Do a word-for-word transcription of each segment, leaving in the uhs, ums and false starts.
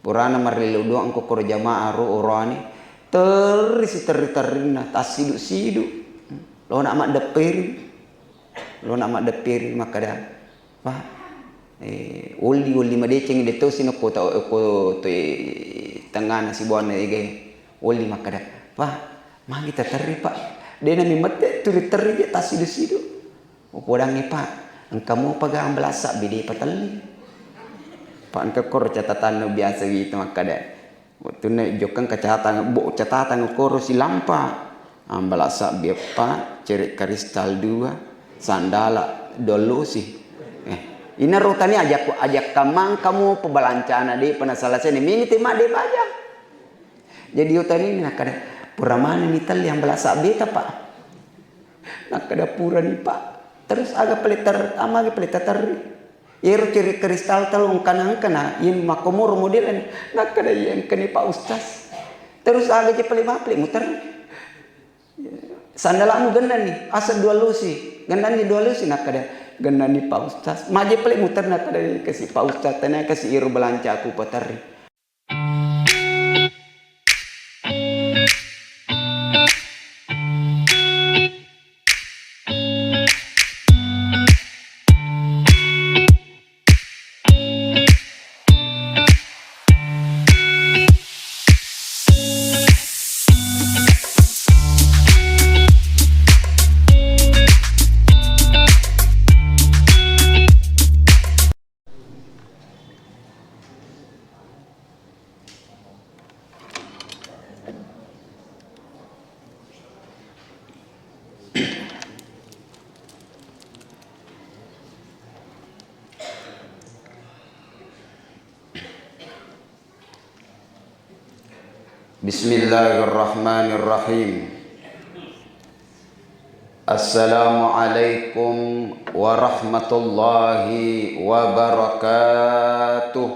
Purana marrillau doang ko koro jamaah ro oroane, terri siterri-terrinna, tassidu-sidu. Lona maddepperi. Lona maddepperi makkada, "Pak, eh, olli, olli madeceng de tosi nokko ta-, ko to, eh, tengngana sibawanna egae." Olli makkada, "Pak, magi taterri, Pak? De nami mette turi terri je tassidu-sidu." Upodangngi, Pak, engka mopa ga ambalasabbi de patelli. Pak, engka koro catatanna biasa wita makkada. Wettunna jokkang kacatang, bo catatang koro silampa. Ambalasabbi eppa, cere karistal dua, sandala dua losi. Eh, inaro tani ajak, ajak kamang kamu pebalancana de pernah selesai ni mini tema de baja. Jadi utani nakkada, "Pura manenni telli ambalasabbi ta, Pak?" Nakkada, "Purani, Pak." Terus aga pale ter-, amagi pale taterri. Iyaro ciri kristal talo engkana-engkana, iye makkomoro modelna. Nakkada, "Iya engkani, Pak Ustaz." Terus aga je pale maple muter. "Sandalamu gennani, asa dua losi. Gennani dua losi." Nakkada, "Gennani, Pak Ustaz." Maje pale muter nakkada, "Kasi Pak Ustaz, tania kasi iro balanca aku paterri." Bismillahirrahmanirrahim. Assalamualaikum warahmatullahi wabarakatuh.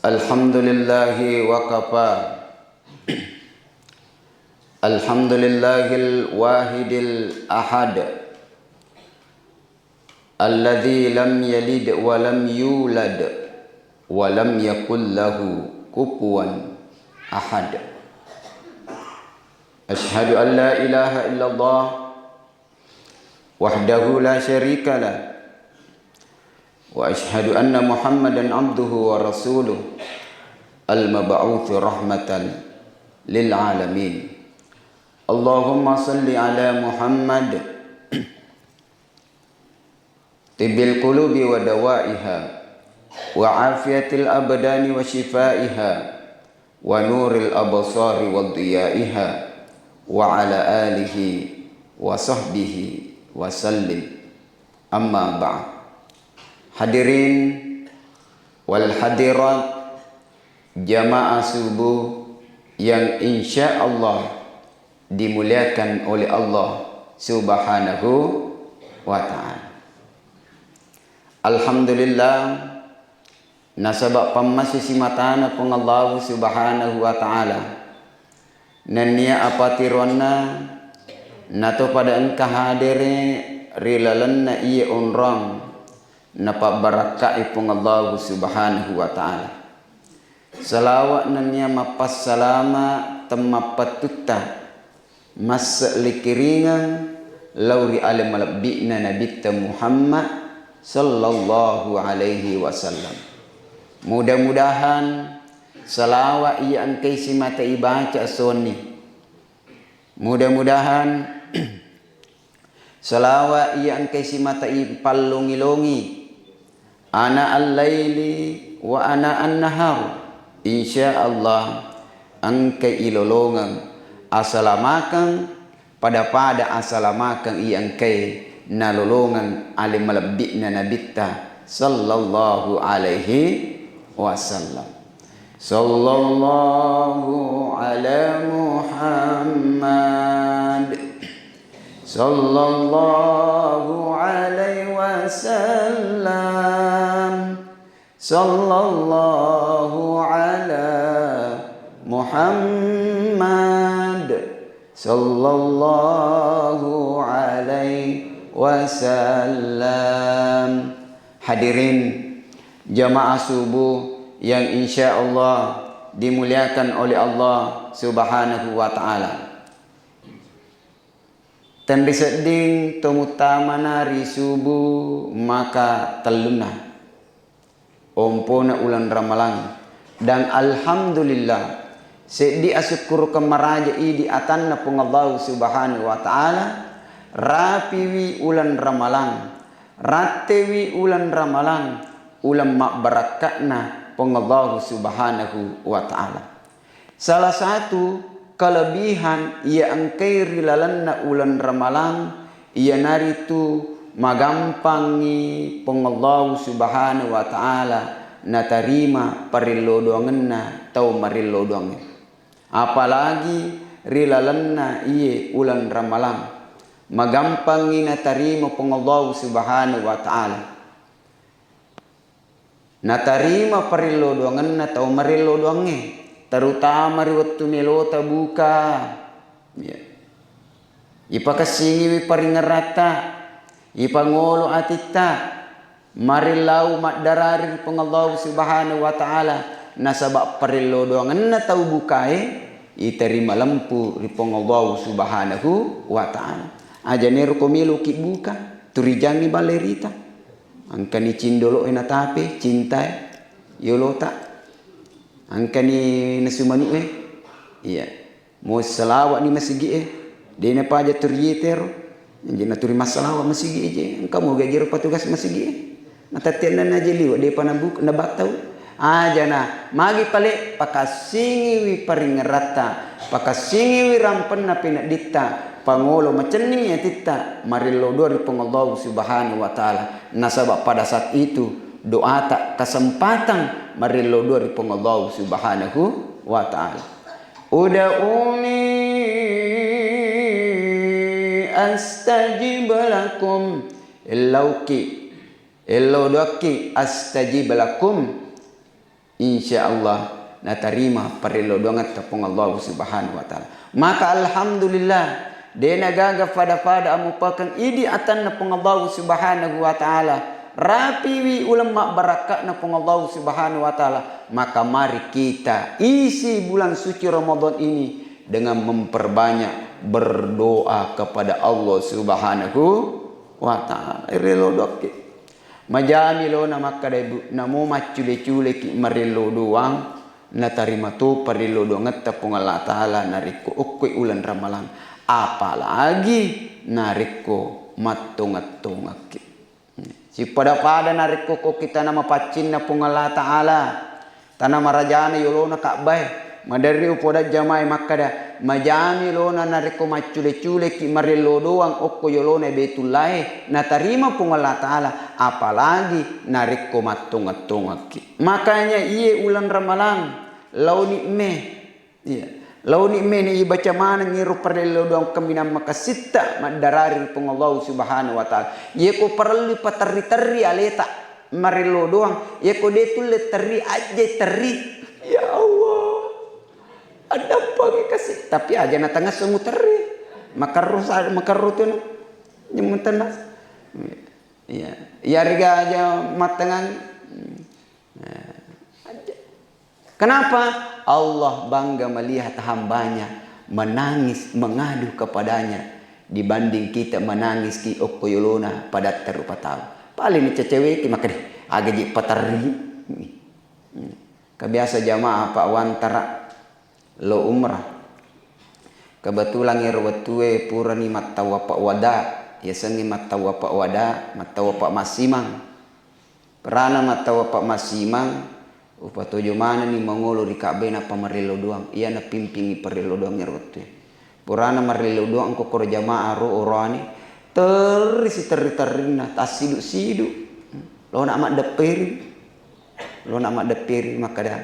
Alhamdulillahi wa kafa. Alhamdulillahil wahidil ahad. Alladzi lam yalid wa lam yulad wa lam yakul lahu kufuwan ahad. Asyhadu an la ilaha illallah wahdahu la syarika lah. Wa asyhadu anna Muhammadan abduhu wa rasuluh al-mab'uts rahmatan lil alamin. Allahumma salli ala Muhammad tibbil qulubi wa dawaiha, wa afiyatil abdani wa shifaiha, wa nuril absari wa diyaiha, wa ala alihi wa sahbihi wa sallim. Amma ba'd. Hadirin wal hadirat, jamaah subuh yang insya Allah dimuliakan oleh Allah Subhanahu wa Ta'ala. Alhamdulillah, nasaba pammasisi matana Puang Allahu Subhanahu wa Ta'ala. Nennia apatiroanna nato pada engka hadere ri lalenna iye onrong napabbarakkai Puang Allahu Subhanahu wa Ta'ala. Salawat nennia mappassalama temmappattutta masse likiringeng lao ri ale malebbi'na Nabitta Muhammad sallallahu alaihi wasallam. Mudah-mudahan salawat iya engkai simata ibaca essowenni. Mudah-mudahan salawat iya engkai simata ipallongi-longi ana al-laili wa ana an-nahar, insya Allah engkai ilolongeng asalamakeng pada-pada asalamakeng iya engkai nalolongeng ale malebbi'na Nabitta sallallahu alaihi wasallam. Sallallahu ala Muhammad. Sallallahu alaihi wasallam. Sallallahu ala Muhammad. Sallallahu alaihi wasallam. Hadirin jamaah subuh yang insya Allah dimuliakan oleh Allah Subhanahu wa Ta'ala. Tenrisedding tomuttamana ri subuh maka tellunna ompona uleng Ramalang. Dan alhamdulillah, seddi asukkurukeng maraja idi atanna Puang Allahu Subhanahu wa Ta'ala, rapiwi uleng Ramalang, rattewi uleng Ramalang, uleng mabbarakka'na Puang Allahu Subhanahu wa Ta'ala. Salah satu kelebihan iya engkai ri lalenna uleng Ramalang iyanaritu magampangngi Puang Allahu Subhanahu wa Ta'ala natarima parillodoangenna tau marillodoangnge. Apalagi ri lalenna iye uleng Ramalang, magampangngi natarima Puang Allahu Subhanahu wa Ta'ala. Natarima parillodoangenna tau marillodoangnge, terutama ri wettu melota buka. Ya. Ipakessingiwi paringeratta, ipangolo atitta, marillau maddarari ri Puang Allahu Subhanahu wa Ta'ala, nasaba parillodoangenna tau bukae, iterima lempu ri Puang Allahu Subhanahu wa Ta'ala. Aja nero ko meloki buka, turijangngi balle rita. Engkani cindolo'e natape, cintae, yolota. Engkani nesu manu'e. Iya. Mo salawa'ni masigi'e. De napaja turi yetero. Jadi naturi massalawa masigi'e je. Engka mo gajero patugas masigi'e. Natattenna naje liwe, depa nabuka, nabattau. Ajana, magi pale pakassingiwi paringeratta, pakassingiwi rampenna penedditta, pangolo macenningi atitta, marillo dua ri Puang Allahu Subhanahu wa Ta'ala. Nasaba pada saat itu, doata kesempatan marillo dua ri Puang Allahu Subhanahu wa Ta'ala. Ud'uni astajib lakum. Ellauki, ellau doakki, astajib lakum. Insya Allah natarima parillo doangetta Puang Allahu Subhanahu wa Ta'ala. Maka alhamdulillah, dena gaga fada-fada amupakeng idi atanna Puang Allahu Subhanahu wa Ta'ala. Rapiwi uleng mabbarakka'na Puang Allahu Subhanahu wa Ta'ala. Maka mari kita isi bulan suci Ramadan ini dengan memperbanyak berdoa kepada Allah Subhanahu wa Ta'ala. Relo doakki. Majami lona makkeda, Ibu, namo maccule-culeki marillo doang, natarima to parillo doangetta Puang Allah Ta'ala narekko okkoi uleng Ramalang, apalagi narekko mattongeng-tongekki. Sippada-pada narekko ko kita na mapaccinna Puang Allah Ta'ala, tana marajana yolona Ka'bae, maderri upoda jamae makkeda, majami lona narekko maccule-culeki marillo doang okko yolona Baitullae, natarima Puang Allah Ta'ala, apalagi narekko mattongeng-tongekki. Makanya iye uleng Ramalang, laoni me. Iya. Laoni meni ibaca maneng iro parello doang kaminang makasitta maddarari ri Puang Allahu Subhanahu wa Ta'ala. Yeko parellu paterri-terri aleta marello doang. Yeko de tulle terri, ajje terri. Ya Allah. Adappangi kasi, tapi aja na tangasso muterri. Makarro sa-, makarro tu na. Nyemutenna. Iya. Iyarega aja mattengang. Nah, aja. Kenapa? Allah bangga melihat hambanya menangis, mengadu kepadanya, dibanding kita menangis ki okko yolona padatta rupa tau. Paling ni ceceweki makkeda, aga ji paterri. Hmm. Kebiasa jamaah Pak Wantara lo umrah. Kebetulan ero wettue purani mattawapa wada, yasengnge mattawapa wada, mattawapa massimang. Purana mattawapa massimang, upatojo manenni mangolo ri Ka'bae nappa marello doang. Iyana pimpingi parello doang ero wettue. Purana marello doang engko koro jamaah ro oroane, terri siterri-terrinna, tassidu-sidu. Lona maddepperi. Lona maddepperi makkeda,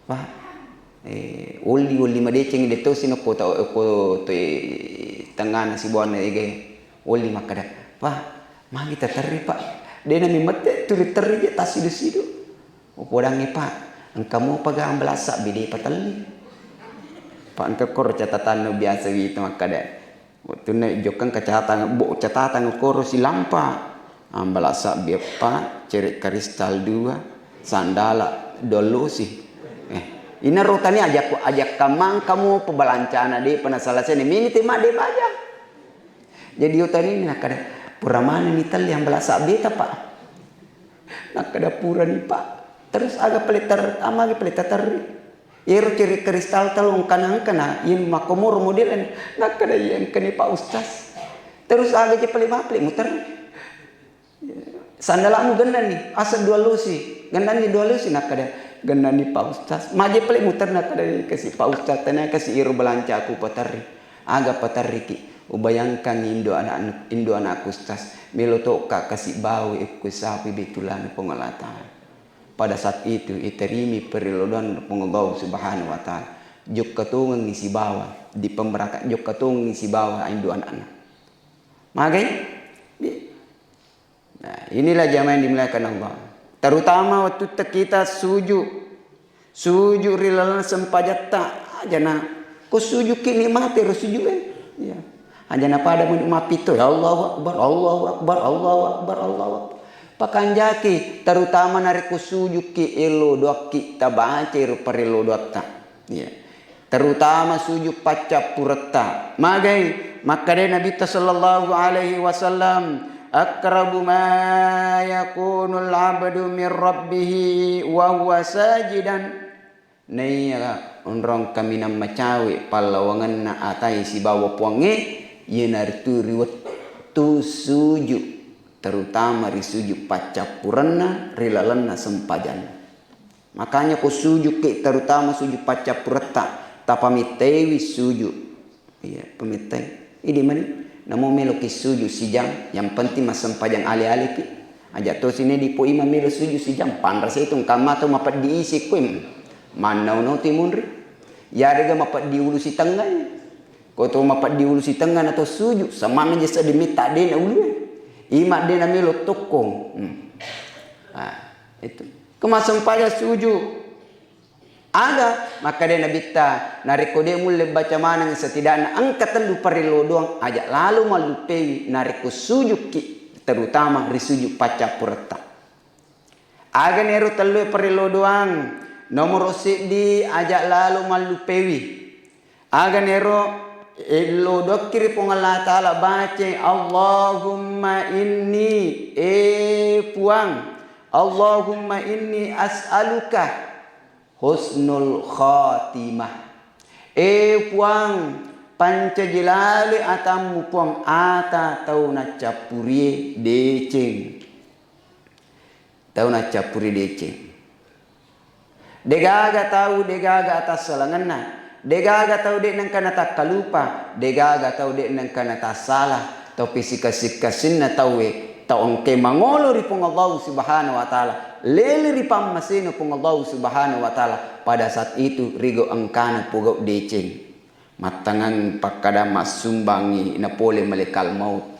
Pak, eh, olli, olli madeceng, de tosi nakko ta-, ko to, eh, tengngana sibawanna egae. Olli makkeda, Pak, magi taterri, Pak? De nami mette turi terri je tassidu-sidu. Upodangngi, Pak, engka mopa gang belasabbi de patelli. Pak, engka koro catatanna biasa wita makkeda. Wettunna jokkang kacatang, bo catatang koro silampa. Ambala sabbi eppa, cere' karistal dua, sandala dua losi. Eh, inaro tani ajak, ajak kamang kamu pebalancana de' pernah selesai ni mini tema de' baja. Jadi yo tani nakkada, "Pura manenni telli ambala sabbeta, Pak?" Nakkada, "Purani, Pak." Terus aga pale ter-, amagi pale taterri? Iyaro ciri kristal talo engkana-engkana, iyami makkomoro modelna. Nakkada, "Iya engkani, Pak Ustaz." Terus aga je pale mapale muterri? "Sandalamu gennani, asa dua losi. Gennani dua losi?" Nakkada, "Gennani, Pak Ustaz." Maje pale muterri? Nakkada, "Kasi, Pak Ustaz, tania kasi iro balancaku paterri." "Aga paterriki?" "Ubayangkan indo anak, indo anakku, Ustaz. Melo tokka kasi bawa ikku sapi betulana Puang Allah Ta'ala." Pada saat itu, iterimi perello doang Puang Allah Subhanahu wa Ta'ala. Jokka tongengi sibawa, di pemberaka-, jokka tongengi sibawa indo anakna. Magai? Di-, nah, inilah jamaah yang dimuliakan Allah. Terutama waktu te-, kita sujud. Sujud ri laleng sempajatta, ajana ko sujudki nikmati ro sujud e. Iya. Ajana pada mani mappito, ya Allahu Akbar, Allahu Akbar, Allahu Akbar, Allahu Akbar. Pakanjaki, terutama narekko sujudki, ello doakki tabaca ro parello doatta. Iya. Terutama sujud paccappuretta. Magai, makkadai Nabitta sallallahu alaihi wasallam, "Aqrabu ma yakunul abdu min rabbihi wa huwa sajidan." Naiya onrong kaminang macawe pallawangenna atai sibawa Puangnge, iyanaritu ri wettu sujud, terutama ri sujud paccappurenna ri lalenna sempajanna. Makanya ko sujudki, terutama sujud paccappuretta, tapamittaiwi sujud. Iya, pamettai. Idi mani, namo meloki sujud sijam, yang penting massempajang ale-aleki. Aja tosi ne dipo imang melo sujud sijam, panrasa itu engka matu mapeddi isi kuem. Mannau-nau timunri. Yarega mapeddi ulu sitengnga. Ko to mapeddi ulu sitengnga na to sujud, samanna je seddi metta dena ulue. Ima dena melo tokkong. Hmm. Ah, itu. Ko massempajang sujud. Aga, makkeda Nabitta, narekko de' mulle baca maneng, setidakna engka tellu parello doang, aja lalo malluppewi narekko sujukki, terutama ri sujud paccappuretta. Aga nero tellue parello doang? Nomoro seddi, aja lalo malluppewi. Aga nero, ello dokki ri Puang Allah Ta'ala, bacai, "Allahumma inni, eh Puang, Allahumma inni as'aluka husnul khatimah." Eh Puang, pancaji laloi atammu Puang, ata tau naccappurie deceng. Tau naccappuri deceng. Degaga tau, degaga atassalangenna, degaga tau de' nengka natakkalupa, degaga tau de' nengka natassala, tau pisikasing-kasinna tauwe, tau engkae mangolo ri Puang Allahu Subhanahu wa Ta'ala, lele ri pammasena Puang Allahu Subhanahu wa Ta'ala, pada saat itu rigo engkana pogau deceng. Mattangangngi pakkada massumbangngi napole malaikat maut.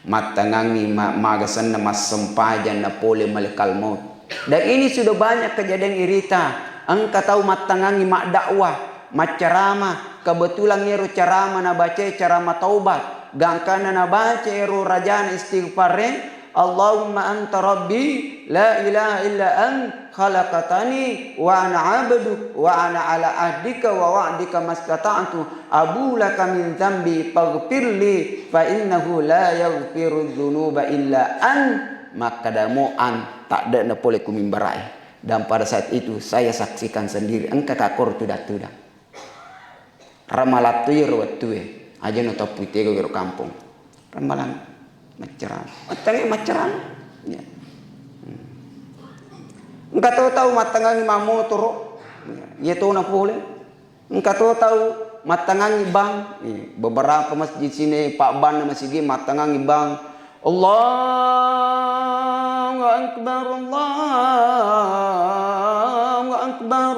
Mattangangngi ma-, magasenna massempajang napole malaikat maut. Dan ini sudah banyak kejadian irita. Engka tau mattangangngi maddakwah, maccarama, kebetulan ero carama nabacai carama taubat. Gangkana nabaca ero rajana istighfar e, Allahumma anta rabbi la ilaha illa ant khalaqtani wa ana abduk wa ana ala ahdika wa wa'dika mastata'tu abu laka min dzambi faghfirli fa innahu la yaghfiru dzunuba illa ant. Makkadamo ant, tadde'na pole ku mimbarae. Dan pada saat itu saya saksikan sendiri, engka kakor tudang-tudang. Ramalang tu iyaro wettue, aja no tappui tego iyaro kampong. Ramalang maccarama. Mattangai maccarama. Ya. Hmm. Engka to tau mattangangi mammotoro. Ya, iya tona pole. Engka to tau mattangangi bank. Iya, beberapa masjid sini, pak banna masigi mattangangi bank. Allahu Akbar, Allahu Akbar.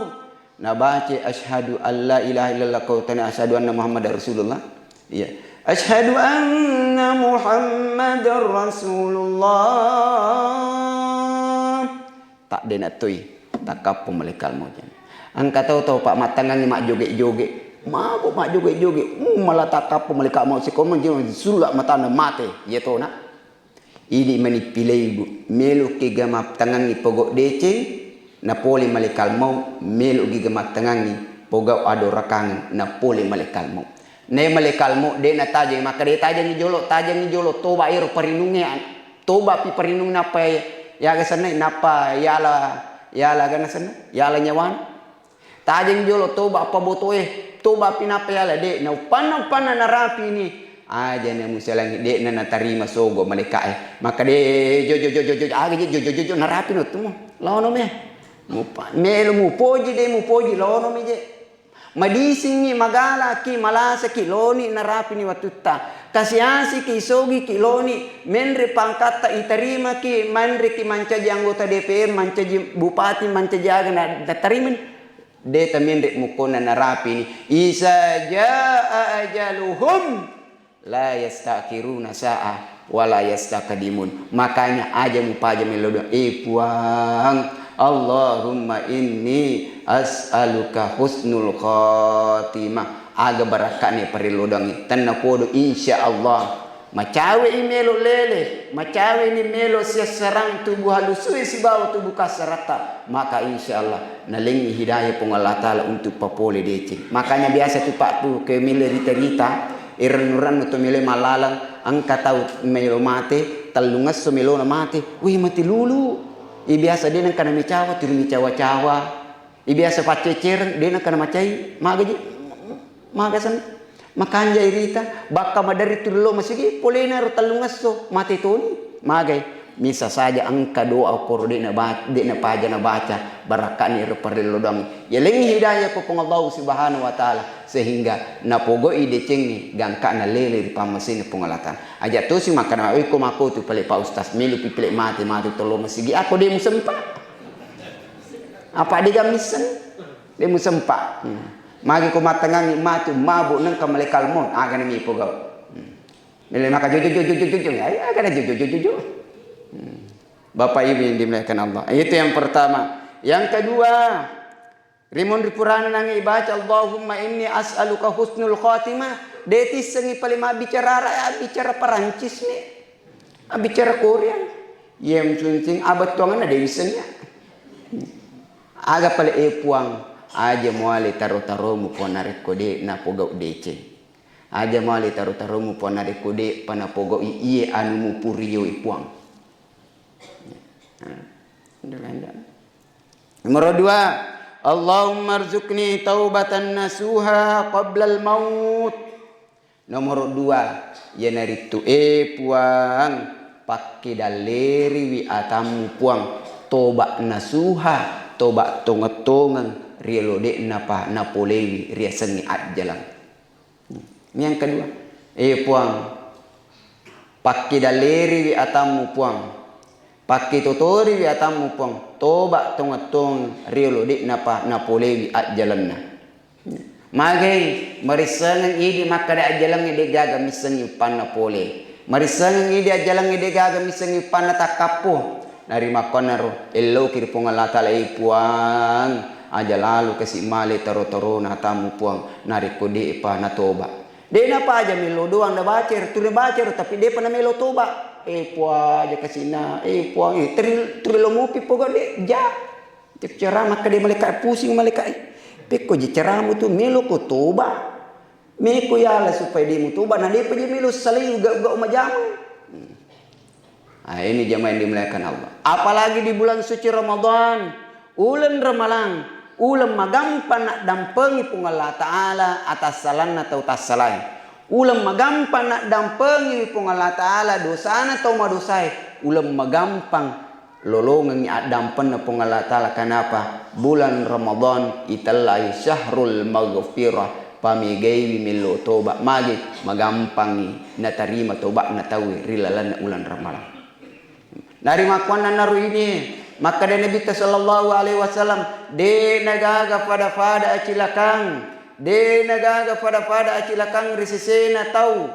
Nabaca, "Asyhadu an la ilaha illallah," kau tanya, "Asyhadu anna Muhammadar Rasulullah?" Iya. "Asyhadu anna Muhammadar Rasulullah." Tak dena toi, takkappo malaikat maut. Engka tau-tau, Pak, mattangangi majjoge-joge. Mabo majjoge-joge, mm, mala takkappo malaika maut sikomeng jino sulla matanna mate, iya tona. Idi mani pilei, Bu. Meloki ga mattengangngi pogau deceng, napole malaikal maut, meloki ga mattengangngi pogau adorakangeng, napole malaikal maut. Nae malaikal maut de natajeng, makkeda tajengngi jolo, tajengngi jolo, toba ero parinungnge, an-, toba pi parinung nappa yaga senna, nappa yala, yala gana senna, yala nyawana. Tajeng jolo toba pabotoe, toba pi nappa yala, de na uppanna, uppanna narapini. Aja na musalangi, de na natarima sogo malaikae. Maka de jo jo jo jo jo, aga je jo jo jo jo, narapino tumo. Laono me. Mupa-, melo mupoji de mupoji, laono me je. Madisingngi, magalaki, malasaki, loni narapini wattutta. Kasi-asiki, isogiki, loni, menre pangkatta itarimaki, manreki mancaji anggota D P R, mancaji bupati, mancaji aga na-, natarimani. De tamenre mukkonna narapini. Isa jaa ajaluhum la yastakhiruna sa'a wa la yastaqdimun. Makanya aja mupaja melo doa, "Eh Puang, Allahumma inni as'aluka husnul khatimah." Aga barakka'na parellu doangnge. Tennapodo, insya Allah. Macawe'i melo lele, macawe'ni melo siassarang tubuh halusue sibawa tubuh kassaratta, maka insya Allah nalengngi hidayah Puang Allah Ta'ala untuk papole deceng. Makanya biasa tu, Pak, tu ke mele rita-rita, irennu-rennu to mele mallalang, engka tau melo mate, tellungesso melona mate, wih, mate lulu. I biasa de nengka namicawa, tuli micawa-cawa. I biasa paccecereng, de nengka namacai, magaji, magasen, makanjai rita, bakka maderri tuli lo masigi, polena ro tellungesso, mate toni, magai. Misa saja engka doa koro de naba-, de napaja nabaca, barakkani ro parello doang. Yalengngi hidayah ko Puang Allah Subhanahu wa Ta'ala, sehingga napogoi decengnge gangkana lele ri pammasena Puang Allah Ta'ala. Aja tosi makkana, "Oi, ko mako tu pale Pak Ustaz, melu pi pale mate, mate tollo masigi." Ako de musempa. Apa de gammisseng? De musempa. Hmm. Magi ko mattengangi matu mabuk nengka malaikal maut, aga nami pogau. Hmm. Mele maka jojo jojo jojo jojo. Ai, aga na jojo jojo jojo. Hmm. Bapak Ibu yang dimuliakan Allah. Itu yang pertama. Yang kedua, rimun ripurana nange ibaca, "Allahumma inni as'aluka husnul khatimah." De tissengi pale mabbicara Arab, ya, bicara Perancis ni. Abbicara Korea. Iya musuncing, abettuangenna de wissengngi. Aga pale, eh Puang, aja muale taro-taromu Puang narekko de napogau deceng. Aja muale taro-taromu Puang narekko de pa napogau i-, iye anu mupurioi Puang. Nomor dua, Allahumma rzuqni taubatan nasuha qablal maut. Nomoro dua, iyanaritu, eh Puang, pakkedalleriwi atammu Puang, toba nasuha, toba tongeng-tongeng, riolo de'napa napolewi riasengnge ajjaleng. Ini yang kedua. Eh Puang, pakkedalleriwi atammu Puang, pakketotoriwi atammu Puang, toba tongeng-tongeng, riolo de'napa napolewi ajjalenna. Magai, marissengeng idi makkeda ajjalengnge de'gaga missengngi uppanna pole. Marissengeng idi ajjalengnge de'gaga missengngi uppanna takkappo. Narimakkuannaro, elloki ri Puang Allah Ta'ala, eh Puang, aja lalo kasi male taro-tarona atammu Puang, narekko de'pa natoba. De napaja melo doang nabaca ero, tuli baca ero, tapi de'pa namelo toba. Eh Puang, aja kasina, eh Puang, eh, teri-, tuli lo mopi pogau de, ja. Ceramah makkeda malaika, pusing malaika e. Pekko je ceramah tu, melo ko toba. Meko yala supaya de mutoba, na depa je melo salai gau-gau majama. Hmm. Ah, ini jamaah yang dimuliakan Allah. Apalagi di bulan suci Ramadan, uleng Ramalang, uleng magampang naddampengi Puang Allah Ta'ala atassalanna tau tassalae. Uleng magampang naddampengi Puang Allah Ta'ala dosana tau madosae. Uleng magampang lolongengngi addampenna Puang Allah Ta'ala. Kenapa? Bulan Ramadan itellai syahrul maghfirah, pamegaiwi mello toba. Magi? Magampangngi natarima toba'na tauwe ri lalenna uleng Ramalang. Narimakkuannanaro ini makkeda Nabitta sallallahu alaihi wasallam, de nagaga pada-pada acilakang, de nagaga pada-pada acilakang ri sesena tau.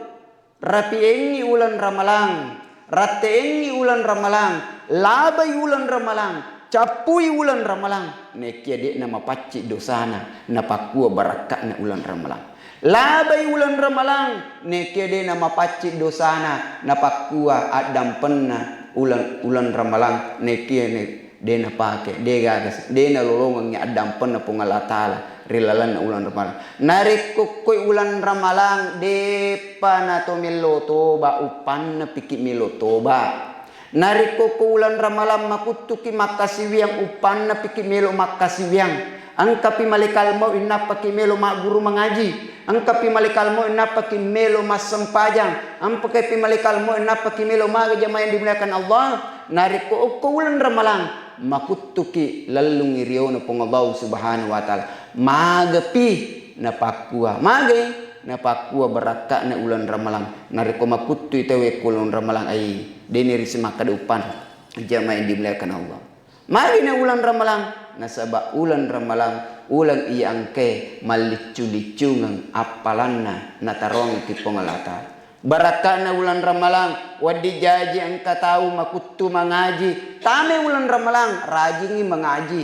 Rapiengngi uleng Ramalang, ratteengngi uleng Ramalang, labai uleng Ramalang, Cappui uleng Ramalang, nekia de'na mapacci dosana, napakkua barakka'na uleng Ramalang. Labai uleng Ramalang, nekia de'na mapacci dosana, napakkua addampenna uleng, uleng Ramalang, nekia ne, de'na pake, de'gaga, de'na lolongengngi addampenna Puang Allah Ta'ala ri lalenna uleng Ramalang. Narekko koi uleng Ramalang, de'pa nato mello toba, uppanna piki mello toba. Narekko ko uleng Ramalang makuttuki makkasiwiang, uppanna piki melo makkasiwiang. Engkapi malekal maut innappaki melo magguru mangaji. Engkapi malekal maut innappaki melo massempajang. Engkapi malekal maut innappaki melo maga jamaah yang dimuliakan Allah. Narekko okko uleng Ramalang makuttuki lellungngi riona Puang Allah Subhanahu wa Ta'ala. Magapi napakkua. Magai? Napakkua barakka'na uleng Ramalang. Narekko makuttui tauwe ko uleng Ramalang, ai, de'ni risseng makkeda uppanna. Jamaah yang dimuliakan Allah. Magi na uleng Ramalang? Nasaba uleng Ramalang, uleng iya engkae malliccu-liccungeng appalanna nataroangki Puang Allah Ta'ala. Barakka'na uleng Ramalang, wedding jaji engka tau makuttu mangaji, tamai uleng Ramalang, rajingngi mangaji.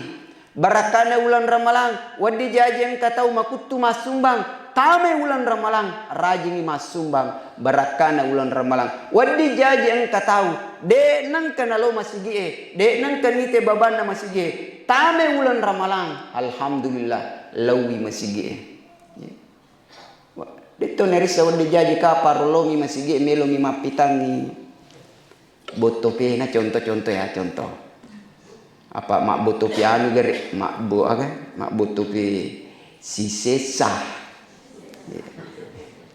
Barakka'na uleng Ramalang, wedding jaji engka tau makuttu massumbang, tamai uleng Ramalang, rajingngi massumbang. Barakka'na uleng Ramalang, wedding jaji engka tau de' nengka nalo masigi'e, de' nengka nite babanna masigi'e, tamai uleng Ramalang, alhamdulillah, laowi masigi'e. De'to narissa wedding jaji kapang, rolongi masigi'e, melomi mappitangngi. Botto pena, contoh-contoh ya, contoh. Apa mabbotto pi anu gare, mabbo aga? Mabbotto pi sisessa.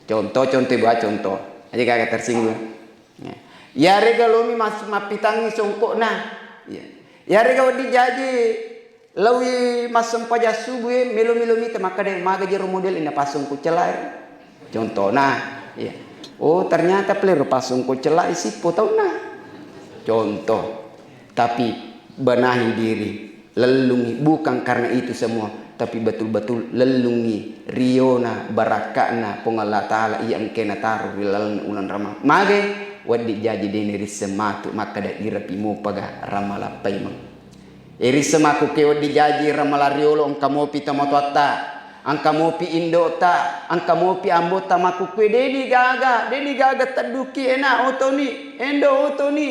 Contoh, contoh, buah contoh. Aja gaga tersinggung. Ya. Yarega lomi mas-, mappitangngi songkokna. Ya. Yarega wedding jaji laowi massempajang subuh e, melo-melo mita makkeda, maga jero model e napassongko cella e. Contohna, iya. Oh, ternyata pale ro passongko cella e sippo taunna. Contoh. Tapi benahi diri, lellungi, bukan karena itu semua, tapi betul-betul lellungi riona barakka'na Puang Allah Ta'ala iya engkae nataro ri laleng uleng Ramalang. Mage? Wedding jaji de'ni risseng matu makkeda irapi mopaga Ramalang paimeng. Irisseng makkukkue wedding jaji Ramalang riolo, engka mopi tomatoatta, engka mopi indo'ta, engka mopi ambotta makkukkue, de'ni gaga, de'ni gaga tedduki, ena otoni, endo otoni.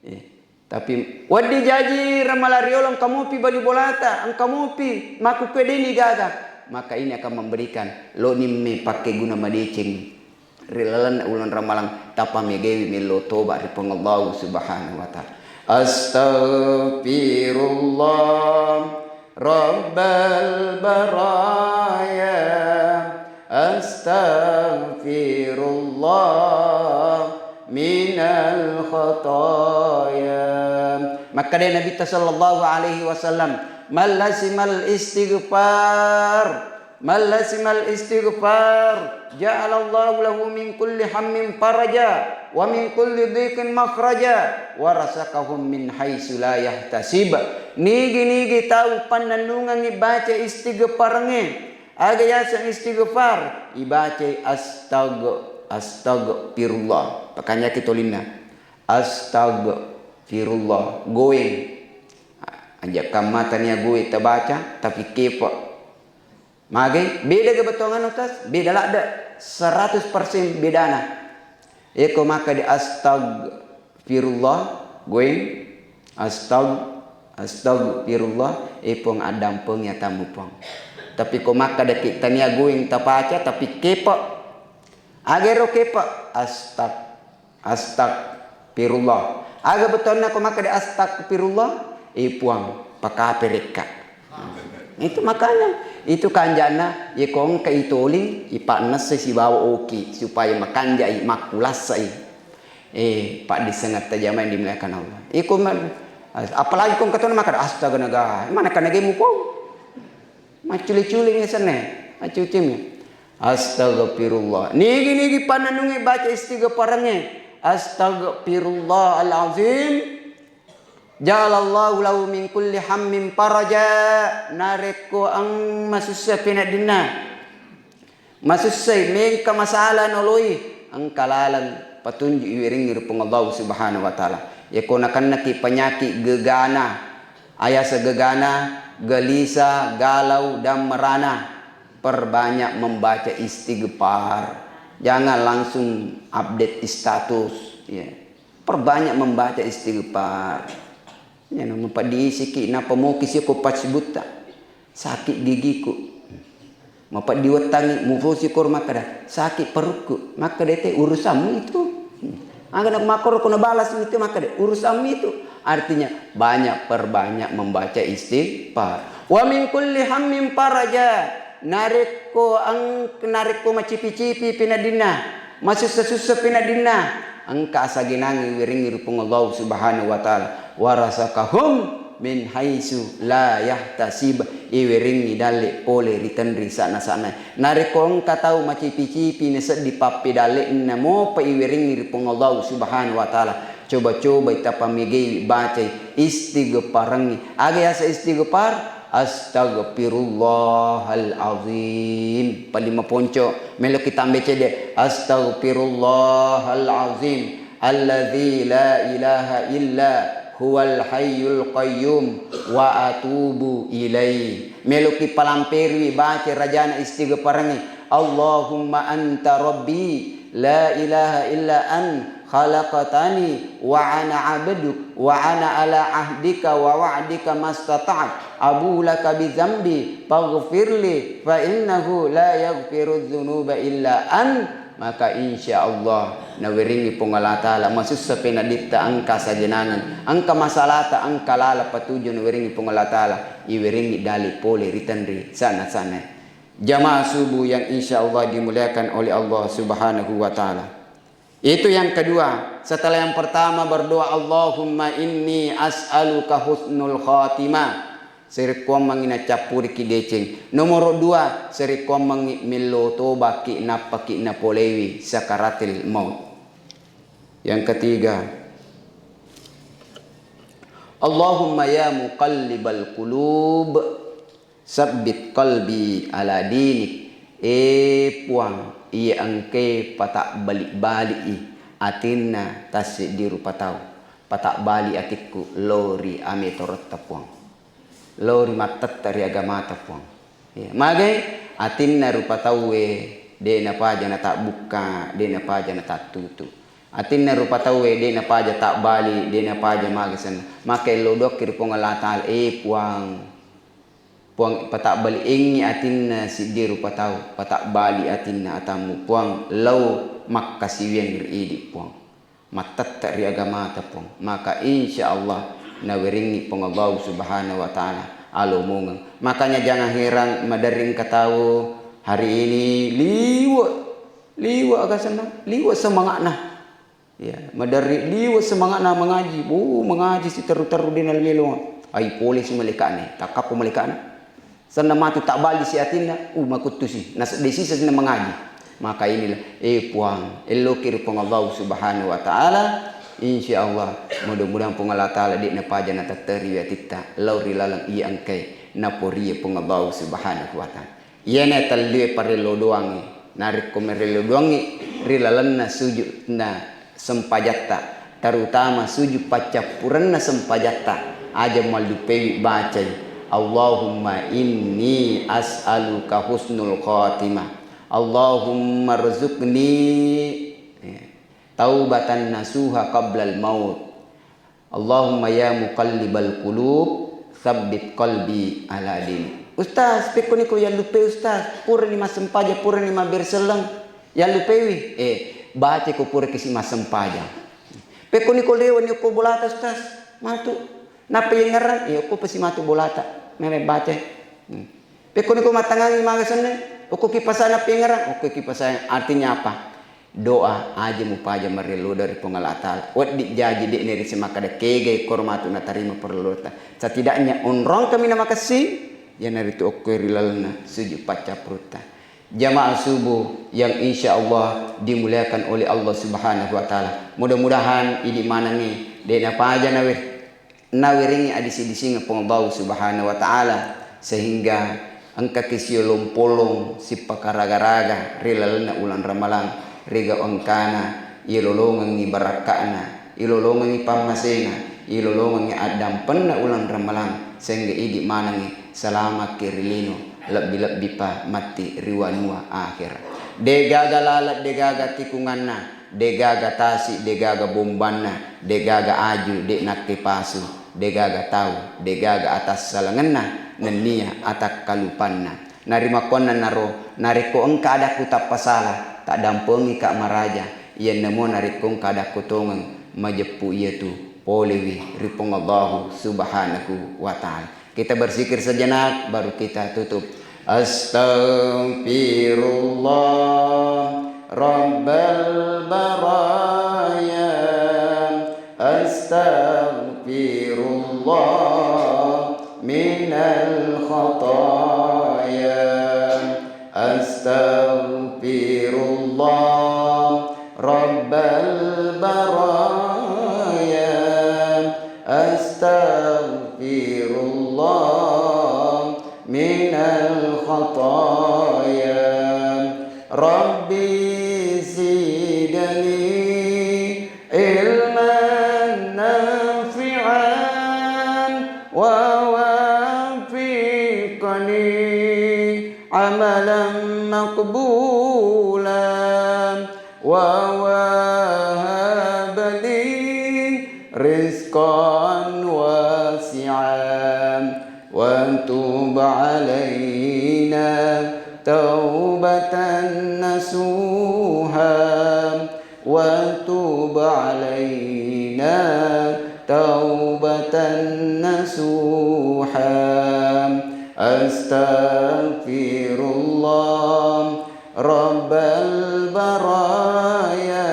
Eh, tapi wedding jaji Ramalang riolo, engka mopi bali bolata, engka mopi makkukkue, de'ni gaga, maka ini akan memberikan lonimme pakkeguna madeceng. Ri lalenna uleng Ramalang, tappa megewi mello toba ri Puang Allah Subhanahu wa Ta'ala. Astaghfirullah Rabbal baraya, astaghfirullah minal khataya. Makkeda Nabitta sallallahu alaihi wasallam, "Man lazimal istighfar, man lazimal istighfar, ja'alallahu lahu min kulli hammin faraja, wa min kulli dhiqin makhraja, wa razaqahu min haitsu la yahtasib." Nigi-nigi tau pannennungengngi baca istighfarengnge, aga yaseng istighfar, ibacai astag-, astagfirullah. Pakanjaki tolinna. Astagfirullah. Goeng. Anjakkamma tania goeng tabaca, tapi kepa. Mage, beda ga bettuanganna, Ustaz? Beda ladde, seratus persen bedana. Eko makkeda astagfirullah, goeng, astag-, astagfirullah, e Puang, addampengi atammu, Puang. Tapi ko makkedaki tania goeng tapaca, tapi kepa. Aga ero kepa? Astag-, Astagfirullah. Aga bettuanna ko makkeda astagfirullah? Eh, Puang, pakaperekka. Itu makanya, itu kanjana, ye ko engka itoling, ipannessai sibawa oki, supaya makanjai, makkulassai. Eh, paddissengetta jamaah yang dimuliakan Allah. Iko ma-, apalagi ko engka tona makkeda, "Astaga naga, mana kanagai muko?" Maccule-cule ngesenne, maccule-cule. Astagfirullah. Nigi-nigi pannennungnge baca istighfarengnge. Astagfirullahalazim. Ja'alallahu lahu min kulli hammin faraja. Narekko ang masussa peneddinna, masussai, mengka masalah noloi, engka laleng patunjuk iweringngi ri Puang Allah Subhanahu wa Ta'ala. Yako nakennaki penyakit gegana, Ayasa gegana, gelisah, galau, dan merana. Perbanyak membaca istighfar. Jangan langsung update status. Ya. Perbanyak membaca istighfar. Ya, no, mapeddi isiki, napa moki siko pasibutta. Sakit gigiku. Mapeddi wettangi, mufosi koro makkeda, sakit perutku. Makkeda te, urusanmu itu. Aga na makkoro ko nabalas itu, makkeda, urusanmu itu. Artinya, banyak perbanyak membaca istighfar. Wa min kulli hammin faraja. Narekko ang-, narekko macipi-cipi pinadinna, masussa-sussa pinadinna, engka asagenangi wiringi ri Puang Allah Subhanahu wa Ta'ala. Warasakahum min haitsu la yahtasib, iweringngi dalle pole ri tenri sa'na-sa'na. Narekko engka tau macipi-cipi nasedding pappedalle'na mopa iweringngi ri Puang Allah Subhanahu wa Ta'ala, coba-cobai tapamegaiwi bacai istighfarengngi. Aga yaseng istighfar? Astaghfirullahal azim. Paling maponco, meloki tambai cedde, astaghfirullahal azim. Alladzi la ilaha illa huwal hayyul qayyum wa atubu ilaih. Meloki palamperiwi baca rajana istighfarengnge, Allahumma anta rabbi la ilaha illa an khalaqtani wa ana abduk wa ana ala ahdika wa wa'dika mastata'tu abu laka bi dzambi faghfirli fa innahu la yaghfirudz dzunuba illa an. Maka insya Allah naweringngi Puang Allah Ta'ala, masussa penaditta engka sajenangeng, engka masalata, engka lala patuju naweringngi Puang Allah Ta'ala, iweringngi dali pole ri tenri sa'na-sa'na. Jamaah subuh yang insya Allah dimuliakan oleh Allah Subhanahu wa Ta'ala. Itu yang kedua. Setelah yang pertama berdoa, Allahumma inni as'aluka husnul khatimah. Serekkuammengngi naccappuriki deceng. Nomoro dua, serekkuammengngi mello tobaki nappaki napolewi sakaratil maut. Yang ketiga, Allahumma ya muqallibal qulub, sabbit qalbi ala dinik. E Puang, iya engkae patabbali-bali'i atinna tasseddi rupa tau. Patabbali atikku lao ri ametorotta, Puang. Lao ri mattetta ri agamata, Puang. Iya, magai atinna rupa tauwe de napaja natabbukka, de napaja natattutu. Atinna rupa tauwe de napaja tabbali, de napaja maga senna. Maka ello doakki ri Puang Allah Ta'ala, e Puang, Puang, patabbaliengngi atinna siddi rupa tau, patabbali atinna atammu, Puang, lao makkasiwiang ri idi, Puang. Mattette ri agamata, Puang. Maka insya Allah nawerengngi Puang Allah Subhanahu wa Ta'ala alomongeng. Makanya jangan heran maderri engka tau hari ini liwe', liwe' aga senna, liwe' semangatna. Ya, maderri liwe' semangatna mangaji. Bu, mangaji si terru-terru de nalmelo. Ai pole si malaikatna, takkappo malaikatna. Senna matu tabbali si atinna, uh, makuttu si, nasedding sisa si mangaji. Maka inilah, eh Puang, elloki ri Puang Allah Subhanahu wa Ta'ala. Insya Allah, mudah-mudahan Puang Allah Ta'ala de napaja natetteri atitta lao ri laleng iya engkae naporie Puang Allah Subhanahu wa Ta'ala. Iyana tellue parello doangnge. Narekko merello doangngi ri lalenna sujudna sempajatta, terutama sujud paccappurenna sempajatta, aja malluppewi bacai, Allahumma inni as'aluka husnul khatimah. Allahumma rzuqni, ya, taubatan nasuha qablal maut. Allahumma ya muqallibal qulub, tsabbit qalbi ala dinik. Ustaz, pekko niko yallupe Ustaz, purani massempajang, purani mabbere selleng, yallupewi. Eh, baca ko pura kisi massempajang. Pekko niko lewa ni ko bolata Ustaz, matu. Nappa yengngerang, iya ko pasi matu bolata. Mele baca. Hmm. Pekko niko mattangangi maga senna, okko ki pasana pengerang, okko ki pasana. Artinya apa? Doa aja mupaja marello dari Puang Allah Ta'ala. Wedding jaji de' neri semakkada kegai koro matu natarima parellota. Setidaknya onrong kami na makessing, iyanaritu okko ri lalenna sujud paccaprutta. Jamaah subuh yang insya Allah dimuliakan oleh Allah Subhanahu wa Ta'ala. Mudah-mudahan idi manengngi de' napaja nawe nawerengngi adisi-disingeng Puang Allah Subhanahu wa Ta'ala, sehingga engkaki siyolong-polong sippakaraga-raga ri lalenna uleng Ramalang, rigau engkana, ilolongengngi barakka'na, ilolongengngi pammasena, Ilolongengngi addampenna uleng ramalang, sehingga idi manengngi salamakki ri lino, lebbi-lebbipa matti ri wanua akhera. Degaga laleng, degaga tikunganna, degaga tasi, degaga bombanna, degaga aju de nakkepasu, degaga tau, degaga atassalengenna nennia atakkalupanna. Narimakkuannanaro, narekko engka adakku tappasala, taddampengika maraja, iyennamo narekko engka adakku tongeng majeppu iyatu polewi ri Puang Allahu Subhanahu wa Ta'ala. Kita berzikir sejenak, baru kita tutup. Astaghfirullah Rabbal baraya. Astaghfirullah minal khataya. Astaghfirullah Rabbal baraya. Astaghfirullah minal khataya. Rabbi zidni ilman nafi'an wa wafiqni amalan maqbulan wa wahab li rizqan wasi'an wa tub alaina taubatan nasuha wa tub alaina taubatan nasuha. Astaghfirullah Rabbal baraya.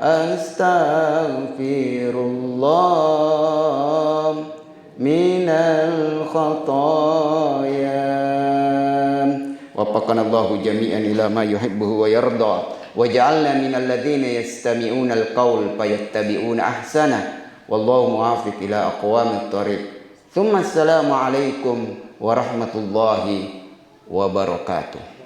Astaghfirullah minal khataya. Waffaqanallahu jami'an ila ma yuhibbuhu wa yarda. Waj'alna minal ladzina yastami'unal qaul fayattabi'una ahsana. Wallahu muwaffiq ila aqwamit thariq. Tsumma assalamu alaikum warahmatullahi wabarakatuh.